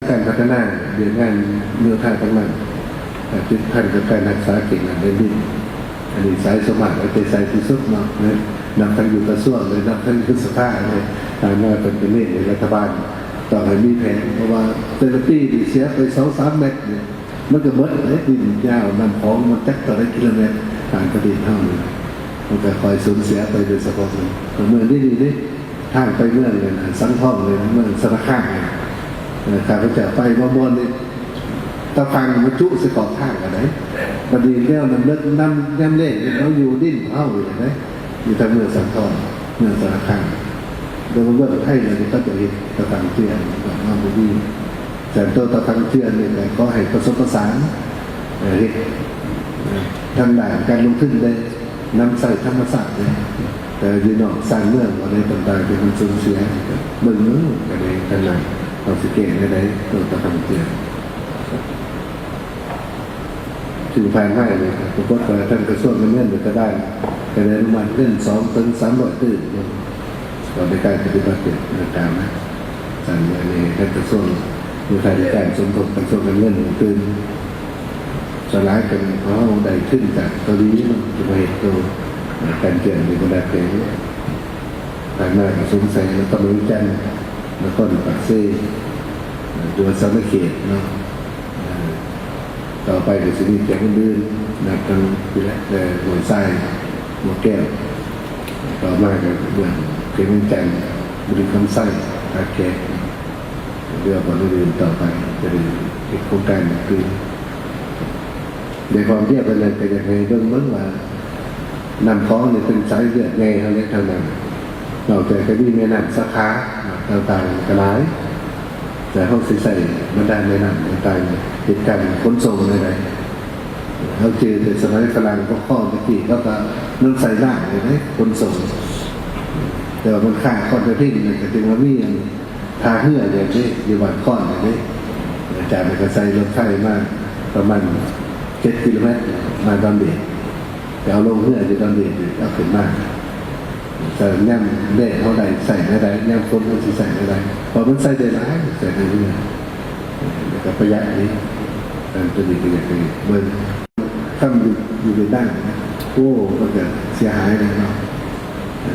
ການພັດທະນາວຽກງານໂຍທາທັງນັ້ນ ຕິດພັນກັບການຮັກສາເຂດແດນດິນ. ອັນນີ້ສາຍສະໝາດເອົາໃຈໃສ່ທີ່ສຸດເນາະ ນັບທັງຢູ່ກະຊວງ ແລະ ນັບທັງຢູ່ສະພາເລີຍ. ຜ່ານມາເພິ່ນກໍເນັ້ນໃຫ້ລັດຖະບານຕ້ອງໃຫ້ມີແຜນ ເພາະວ່າແຕ່ລະປີນີ້ເສຍໄປສອງສາມແມັດນີ້ ມັນກໍເໝິດເດ້ ດິນຍາວນ້ຳຂອງມັນຈັກເທົ່າໃດກິໂລແມັດ ທາງປະເທດເຮົານີ້ ມັນກໍຄ່ອຍສູນເສຍໄປໂດຍສະເພາະ. ເມືອງນີ້ນີ້ເດ້ ທາງໄປເມືອງອັນສັງທອງນີ້ ເມືອງສາລະຄາມນີ້ ເອີ ຂ້າພະເຈົ້າໄປບາງບ່ອນນີ້ ຕາຝັ່ງມັນຈຸໃສ່ຂອບທາງກໍໄດ້. ບັດນີ້ແລ້ວນ້ຳເລິກ ນ້ຳຍາມແລ້ງນີ້ ເຮົາຢູ່ດິນເຮົາຢູ່ໄດ໋ ຢູ່ທາງເມືອງສັງທອງ ເມືອງສາລະຄາມ. ແຕ່ວ່າເມືອງໄທນີ້ ເຂົາເຈົ້າເຮັດຕາຝັ່ງເຈື່ອນ ເຮົາບໍ່ມີ. ແຕ່ໂຕຕາຝັ່ງເຈື່ອນນີ້ ກໍຂໍໃຫ້ປະສົມປະສານ ເອີ ເຮັດ ເອີ ທາງດ້ານການລົງທຶນໄດ້ ນຳໃຊ້ທຳມະຊາດເດ້. ແຕ່ຢູ່ນອກຊານເມືອງ ບໍ່ໄດ້ ຕ່າງໆ ທີ່ມັນສູນເສຍ ເບິ່ງເບິ່ງກໍໄດ້ ທາງນັ້ນເຮົາຊິແກ້ແນວໃດ ໂຕຕາຝັ່ງເຈື່ອນ. ທີ່ຜ່ານມານີ້ ປາກົດວ່າທາງກະຊວງການເງິນ ລັດຖະບານກໍໄດ້ອະນຸມັດເງິນສອງເຖິງສາມຮ້ອຍຕື້ ກໍໄດ້ການປະຕິບັດເປັນທາງການນະ. ອັນນີ້ໃຫ້ທາງກະຊວງໂຍທາທິການສົມທົບກະຊວງການເງິນຕື່ມ. ສ່ວນຫຼາຍກໍເຮົາໄດ້ທຶນຈາກເກົາຫຼີເນາະ ທີ່ມາເຮັດໂຕການເຈື່ອນຢູ່ບັນດາແຂວງ. ຜ່ານມາກໍສົງໄສນະຄອນຫຼວງວຽງຈັນ, ນະຄອນປາກເຊ, ຢູ່ສະຫວັນນະເຂດເນາະ. ຕໍ່ໄປກໍຊິມີແຂວງອື່ນໆ ນັບຕັ້ງພີ້ແຫຼະ ແຕ່ຫ້ວຍຊາຍ, ບໍ່ແກ້ວ, ຕໍ່ມາກໍເມືອງ ແຂວງວຽງຈັນ, ບໍລິຄຳໄຊ, ທ່າແຂກ ເຫຼືອບ່ອນອື່ນໆ ຕໍ່ໄປຈະໄດ້ເຮັດໂຄງການອື່ນ. ໃນຄວາມດຽວກັນນັ້ນ ກໍຢາກໃຫ້ເບິ່ງເບິ່ງວ່າ ນ້ຳຂອງນີ້ເປັນສາຍເລືອດໃຫຍ່ເຮົາໃນທາງນັ້ນ. ນອກຈາກຈະມີແມ່ນ້ຳສາຂາຕ່າງໆກໍຫຼາຍ, ແຕ່ເຮົາຊິໃຊ້ບັນດາແມ່ນ້ຳຕ່າງໆ ເຮັດການຂົນສົ່ງແນວໃດ? ເຮົາຈື່ແຕ່ສະໄໝຝຣັ່ງປົກຄອງຕະກີ້ ເຂົາກໍນຳໃຊ້ນ້ຳນີ້ເດ້ຂົນສົ່ງ, ແຕ່ວ່າມັນຂາດຄອນໄປພິງ ກໍຈຶ່ງວ່າມີອັນ ທ່າເຮືອເດ້ ຢູ່ບ້ານຄອນເດ້. ອາຈານກໍໃສ່ລົດໄຟມາປະມານເຈັດກິໂລແມັດ ມາດອນເບດ, ໄປເອົາລົງເຮືອຢູ່ດອນເບດ ເອົາຂຶ້ນມາ. ແຕ່ຍາມແລ້ງເຮົາໄດ້ໃຊ້ແນວໃດ, ຍາມຝົນເຮົາຊິໃຊ້ແນວໃດ? ເພາະມັນໃຊ້ໄດ້ຫຼາຍ ໃຊ້ໄດ້ເຮືອ, ແລ້ວກໍປະຢັດດີ. ອັນຕົວນີ້ກໍຢາກໃຫ້ເບິ່ງ. ຄັນຢູ່ ຢູ່ເວຍດນາມນະ ໂອ້ ມັນກະເສຍຫາຍແລ້ວເນາະ.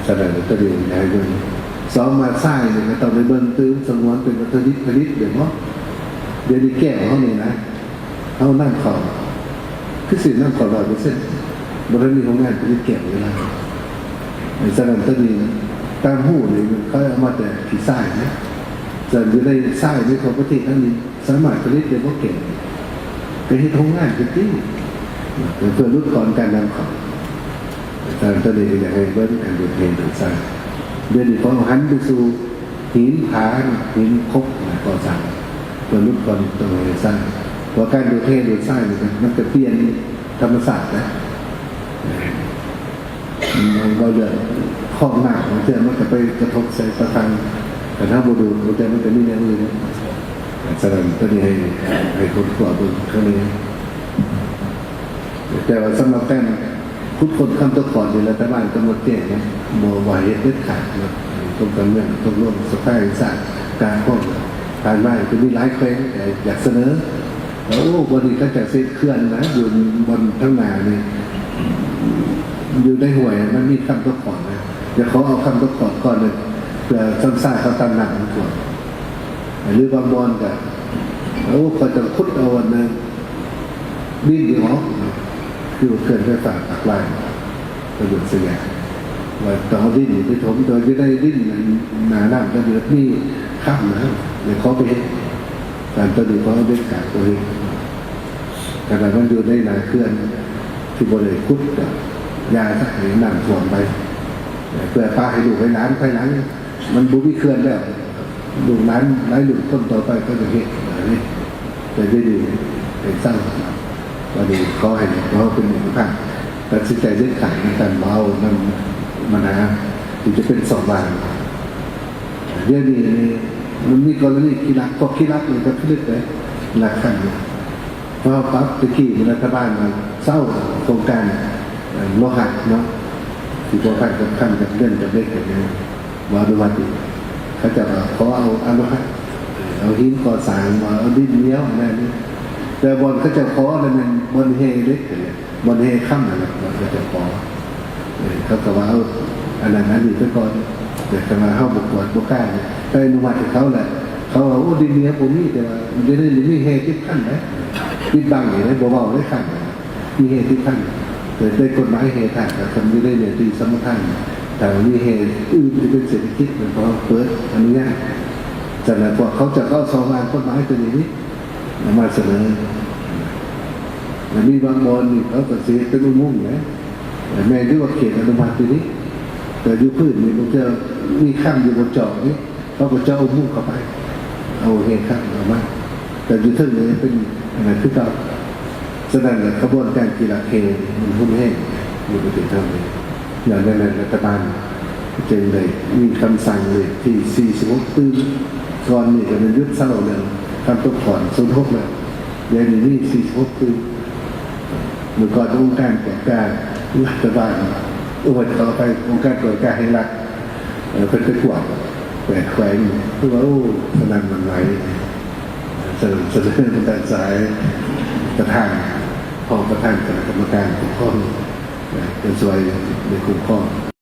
ສະນັ້ນ ຕົວນີ້ຢາກໃຫ້ເບິ່ງ. ສອງ ມາດຊາຍນີ້ກໍຕ້ອງໄດ້ເບິ່ງຕື່ມ ສະຫງວນເປັນວັດຖຸດິບຜະລິດແມ່ນບໍ່? ດຽວນີ້ແກ້ວເຮົານີ້ນະ ເຮົານຳເຂົ້າ ຄືຊິນຳເຂົ້າຮ້ອຍເປີເຊັນ ບໍ່ທັນມີໂຮງງານຜະລິດແກ້ວຢູ່ລາວ. ສະນັ້ນ ຕົວນີ້ຕາມຮູ້ນີ້ ເຂົາເອົາມາແຕ່ຂີ້ຊາຍນະ. ສະນັ້ນ ຢູ່ໃນຊາຍໃນທົ່ວປະເທດເຮົານີ້ ສາມາດຜະລິດໄດ້ບໍ່ເກັ່ງ ກໍເຮັດໂຮງງານຂຶ້ນຕິ ເພື່ອຫຼຸດຜ່ອນການນຳເຂົ້າ. ແຕ່ຕອນນີ້ກໍຢາກໃຫ້ເບິ່ງການດູດແຮ່ດູດຊາຍ. ດຽວນີ້ເຂົາຫັນໄປສູ່ຫີນຜາ ຫີນຄົກກໍ່ສ້າງ ເພື່ອຫຼຸດຜ່ອນຕົວແຮ່ຊາຍ. ເພາະການດູດແຮ່ດູດຊາຍນີ້ ມັນກະປ່ຽນທຳມະຊາດນະ. ເວົ້າເລື່ອງຄອງນ້ຳ ບາງເທື່ອມັນກໍໄປກະທົບໃສ່ຕາຝັ່ງ, ຄັນເຮົາບໍ່ດູດ ບາງເທື່ອມັນກໍມີແນວອື່ນ. ສະນັ້ນ ຕົວນີ້ໃຫ້ ໃຫ້ຄົ້ນຄວ້າເບິ່ງເທື່ອໜຶ່ງ. ແຕ່ວ່າສຳລັບການຂຸດຄົ້ນຄຳຕະກອນນີ້ ລັດຖະບານກຳນົດແຈ້ງນະ ບໍ່ ບໍ່ໃຫ້ເຮັດເດັດຂາດນະ. ກົມການເງິນ ຕົກລົງສະພາແຫ່ງຊາດ ການພ້ອມ ຜ່ານມາກໍມີຫຼາຍແຂວງ ເອີ ຢາກສະເໜີ ໂອ້ ບ່ອນນີ້ເຂົາເຈົ້າຊິເຮັດເຂື່ອນນະ ຢູ່ບ່ອນທາງໜ້ານີ້ ຢູ່ໃນຫ້ວຍມັນມີຄຳຕະກອນນະ, ຢາກຂໍເອົາຄຳຕະກອນກ່ອນເລີຍ ເພື່ອຊຳຊາເຂົາຕັນນ້ຳມັນຖ້ວມ. ຫຼືບາງບ່ອນກໍ ໂອ້ ເຂົາເຈົ້າຂຸດເອົາອັນນັ້ນ ດິນນີ້ອອກ ຄືວ່າເຂື່ອນໄຟຟ້າປາກລາຍ ປະໂຫຍດສະຫຍາ ວ່າຕ້ອງເອົາດິນນີ້ໄປຖົມ, ແຕ່ວ່າຢູ່ໃນດິນນັ້ນ ໜ້ານ້ຳກໍມີຄຳນະ ແລ້ວເຂົາໄປເຮັດ ການຕົວນີ້ກໍເດັດຂາດບໍ່ເຮັດ. ຂະໜາດມັນຢູ່ໃນໜ້າເຂື່ອນທີ່ບໍ່ໄດ້ຂຸດ ກໍຢ່າຊະ ໃຫ້ນ້ຳຖ້ວມໄປ ເພື່ອປະໃຫ້ລູກໃຫ້ຫຼານພາຍຫຼັງ ມັນບໍ່ມີເຂື່ອນແລ້ວ ລູກຫຼານຫຼາຍລຸ້ນຄົນຕໍ່ໄປເຂົາຈະເຮັດແບບນີ້. ແຕ່ດຽວນີ້ໄດ້ເຊົາ. ບັດນີ້ຂໍໃຫ້ເຮົາເປັນເອກະພາບ ຕັດສິນໃຈເດັດຂາດໃນການບໍ່ເອົານຳບັນຫາທີ່ຈະເປັນຊ່ອງວ່າງ. ດຽວນີ້ນີ້ມັນມີກໍລະນີຂີ້ລັກ, ພວກຂີ້ລັກນີ້ກໍຜະລິດໄດ້ຫຼັກພັນ. ເພາະປັບແຕ່ກີ້ລັດຖະບານເຊົາໂຄງການ ເອີ ໂລຫະເນາະ ທີ່ພົວພັນກັບຄຳກັບເງິນກັບເຫຼັກກັບຫຍັງ ບໍ່ອະນຸມັດອີກ. ເຂົາເຈົ້າກໍຂໍເອົາອະໂລຫະ ເອົາຫີນກໍ່ສ້າງ ເອົາດິນໜຽວ ອັນນັ້ນນີ້ ແຕ່ບ່ອນເຂົາເຈົ້າຂໍນັ້ນແມ່ນບ່ອນແຮ່ເຫຼັກຫັ້ນແຫຼະ ບ່ອນແຮ່ຄຳນັ້ນແຫຼະ ບ່ອນເຂົາເຈົ້າຂໍ. ເອີ ເຂົາກໍວ່າ ເອົາ ອັນນັ້ນອັນນີ້ໄປກ່ອນ ແຕ່ຄັນວ່າເຮົາບໍ່ກວດບໍ່ການ ໄປອະນຸມັດໃຫ້ເຂົາແຫຼະ ເຂົາວ່າ ໂອ້ ດິນໜຽວບໍ່ມີ ແຕ່ວ່າຢູ່ໃນນີ້ມີແຮ່ເຈັດພັນນະ ປິດບັງນີ້ ບໍ່ເວົ້າເລີຍຄັນ ມີແຮ່ຕິດພັນ ແຕ່ໃນກົດໝາຍແຮ່ທາດ ຄັນຢູ່ໃນເນື້ອທີ່ສຳປະທານ ຖ້າມີແຮ່ອື່ນທີ່ເປັນເສດຖະກິດ ແມ່ນບໍ່ເປີດອະນຸຍາດ. ສະນັ້ນ ພວກເຂົາເຈົ້າກໍເອົາຊ່ອງວ່າງກົດໝາຍຕົວນີ້ນີ້ມາສະເໜີ ແລະ ມີບາງບ່ອນນີ້ເຂົາກໍຊິເຮັດເປັນອຸໂມງແຫຼະ ແມ່ນຢູ່ວ່າເຂດອະນຸມັດຢູ່ນີ້ ແຕ່ຢູ່ພື້ນນີ້ບາງເທື່ອມີຄຳຢູ່ບົນຈອກນີ້ ເຂົາກໍເຈາະອຸໂມງເຂົ້າໄປ ເອົາແຮ່ຄຳອອກມາ ແຕ່ຢູ່ເທິງນີ້ຍັງເປັນອັນນັ້ນຄືເກົ່າ. ສະນັ້ນແຫຼະ ຂະບວນການທີ່ລັກແຮ່ນີ້ມັນຮຸນແຮງຢູ່ປະເທດເຮົານີ້ ຍ້ອນນັ້ນແຫຼະ ລັດຖະບານຈຶ່ງໄດ້ມີຄຳສັ່ງເລກທີສີ່ສິບຫົກຕື່ມ ກ່ອນນີ້ກໍແມ່ນຢຸດເຊົາເລື່ອງຄຳຕົກຖອນສູນຫົກແລ້ວ ດຽວນີ້ມີສີ່ສິບຫົກຕື່ມ. ເມື່ອກ່ອນອົງການກວດກາລັດຖະບານ ໂອ້ຍ ຂໍອະໄພ ອົງການກວດກາແຫ່ງລັດ ເອີ ເພິ່ນໄປກວດແປດແຂວງ ຄືວ່າ ໂອ້ ສະນັ້ນຫວັ່ນໄຫວ ສະນັ້ນ ສະເໜີທາງສາຍປະທານ ຮອງປະທານຄະນະກຳມະການຄຸ້ມຄອງ ເອີ ເພິ່ນຊ່ວຍໄດ້ຄຸ້ມຄອງ